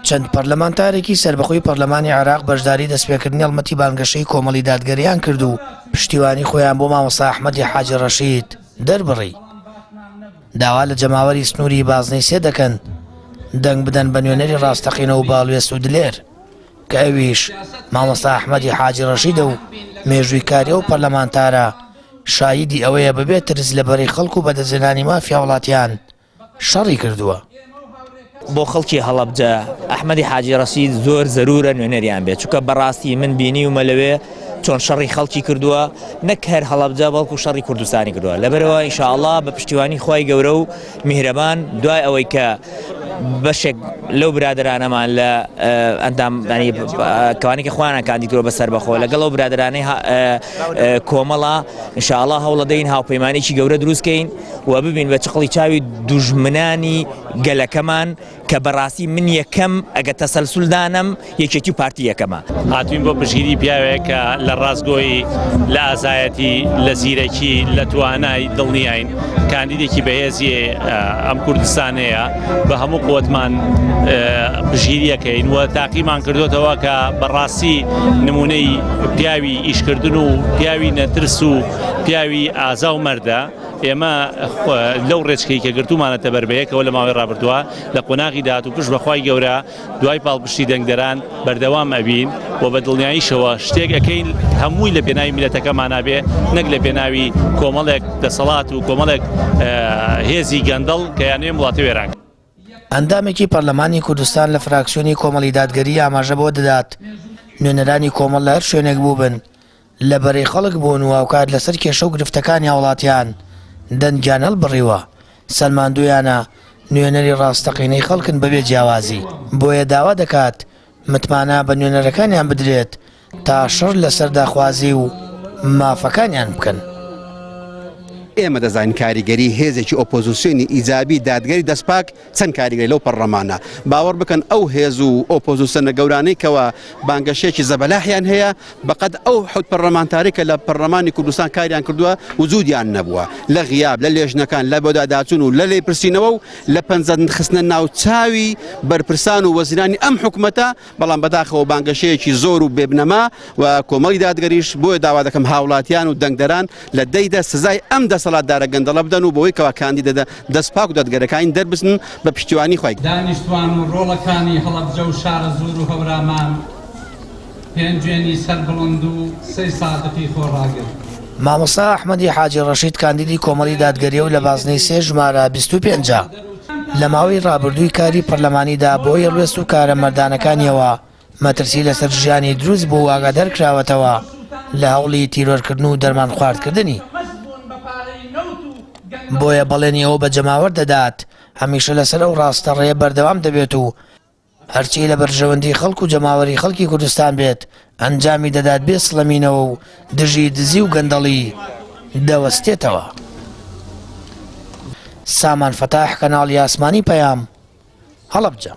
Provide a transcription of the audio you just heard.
چەند پەرلەمانتارێکی سەربەخۆی پەرلەمانی عێراق بەشداری دەستپێکردنی هەڵمەتی بانگەشەی کۆمەڵی دادگەریان کرد و پشتیوانی خۆیان بۆ مامۆستا ئەحمەدی حاجی ڕەشید دەربڕی. داوا لە جەماوەری سنووری بازنەی سێ دەکەن دەنگ بدەن بە نوێنەری ڕاستەقینە و باڵوێست و دلێر کە ئەویش مامۆستا ئەحمەدی حاجی ڕەشیدە و مێژووی کاری ئەو پەرلەمانتارە شایدی ئەوەیە بەبێ ترس لە بەرەی خەڵک و بەدەستهێنانی مافی هاوڵاتیان شەڕی کردووە. بۆ خەڵکی هەڵەبجە ئەحمەدی حاجی ڕەشید زۆر زەرورە نوێنەریان بێت چونکە بەڕاستی من بینیومە لەوێ چۆن شەڕی خەڵکی کردووە نەک هەر هەڵەبجە بەڵکو شەڕی کوردستانی کردووە لەبەرەوە ئینشاءاللە بە پشتیوانی خوای گەورە و میهرەبان دوای ئەوەی کە بەشێک لەو برادرانەمان لە ئەندام کەوانێکی خۆیان کاندید کردووە بە سەربەخۆ لەگەڵ ئەو برادرانەی کۆمەڵە ئینشاءاللە هەوڵەدەین هاوپەیمانێکی گەورە دروستکەین و ببین بە چقڵی چاوی دوژمنانی گەلەکەمان کە بەڕاستی من یەکەم ئەگە تەسەلسول دانەم یەکێتی و پارتی یەکەمە. هاتوین بۆ پشتگیری پیاوێک کە لە ڕاستگۆیی، لە ئازایەتی، لە زیرەکی، لە توانای دڵنیاین کاندیدێکی بەهێزی ئەم کوردستانەیە بە هەموو قوتمان پشتگیریەکەین و تاقیمان کردوتەوە کە بەڕاستی نمونەی پیاوی ئیشکردن و پیاوی نەترس و پیاوی ئازا و مەردە. ئێمە لەو ڕێچکەی کە گرتوومانەتە بەر بەیەکەوە لە ماوەی ڕابردووە لە قۆناغی داهاتوو پشت بە خوای گەورە دوای پاڵپشتی دەنگدەران بەردەوام ئەبین و بە دڵنیاییشەوە شتێک ئەکەین هەمووی لە پێناوی میللەتەکەمانا بێ نەک لە پێناوی کۆمەڵێک دەسەڵات و کۆمەڵێک هێزی گەندەڵ کە یانەوێ وڵاتە وێران ئەندامێکی پەرلەمانی کوردستان لە فراکسیۆنی کۆمەڵی دادگەری ئاماژە بەوە دەدات، نوێنەرانی کۆمەڵ لە هەر شوێنێک بووبن لە بەرەی خەڵک بوون و هاوکات لەسەر کێشە و گرفتەکانی هاوڵاتیان دەنگیان هەڵبڕیوە، سەلماندوویانە نوێنەری ڕاستەقینەی خەڵکن بەبێ جیاوازی، بۆیە داوا دەکات متمانە بە نوێنەرەکانیان بدرێت تا شەڕ لەسەر داخوازی و مافەکانیان بکەن. ئێمە دەزانین کاریگەری هێزێکی ئۆپۆزیسیۆنی ئیجابی دادگەری دەستپاک چەند کاریگەری لەو پەڕڵەمانە باوەڕ بکەن ئەو هێز و ئۆپۆزیسیۆنە گەورانەی کەوا بانگەشەیەکی زەبەلاحیان هەیە بەقەد ئەو حوت پەڕڵەمانتارەی کە لە پەڕڵەمانی کوردستان کاریان کردووە وجودیان نەبووە لە غیاب لە لێژنەکان لە بەدواداچوون و لە لێپرسینەوە و لە پەنجە خستنە ناوچاوی بەرپرسان و وەزیرانی ئەم حکومەتە بەڵام بەداخەوە بانگەشەیەکی زۆر و بێبنەما و کۆمەڵی دادگەریش بۆیە داوا دەکەم هاوڵاتیان و دەنگدەران لە دەیدا سزای ئەم دەسەڵاتدارە گەندەڵە بدەن و بەوەی کەوا کاندیدە دەستپاک و دادگەرەکانی دەربچن بە پشتیوانی خوای دانیشتوان و ڕۆڵەکانی هەڵەبجە و شارەزوور و هەورامان، پێنجوێنی سەربڵند و سەی سادقی خۆڕاگر. مامۆستا ئەحمەدی حاجی ڕەشید کاندیدی کۆمەڵی دادگەریە و لە بازنەی سێ ژمارە 25 ە. لە ماوەی ڕابردووی کاری پەرلەمانیدا بەهۆی هەڵوێست و کارە مەردانەکانیەوە مەترسی لەسەر ژیانی دروست بوو و ئاگادار کراوەتەوە لە هەوڵی تیرۆرکردن و دەرمانخواردکردنی. بۆیە بەڵێنی ئەوە بە جەماوەر دەدات هەمیشە لەسەر ئەو ڕاستەڕێیە بەردەوام دەبێت و هەرچی لە بەرژەوەندی خەڵک و جەماوەری خەڵکی کوردستان بێت ئەنجامی دەدات بێ سڵەمینەوە و دژی دزی و گەندەڵی دەوەستێتەوە. سامان فەتاح کەناڵی ئاسمانی پەیام، هەڵەبجە.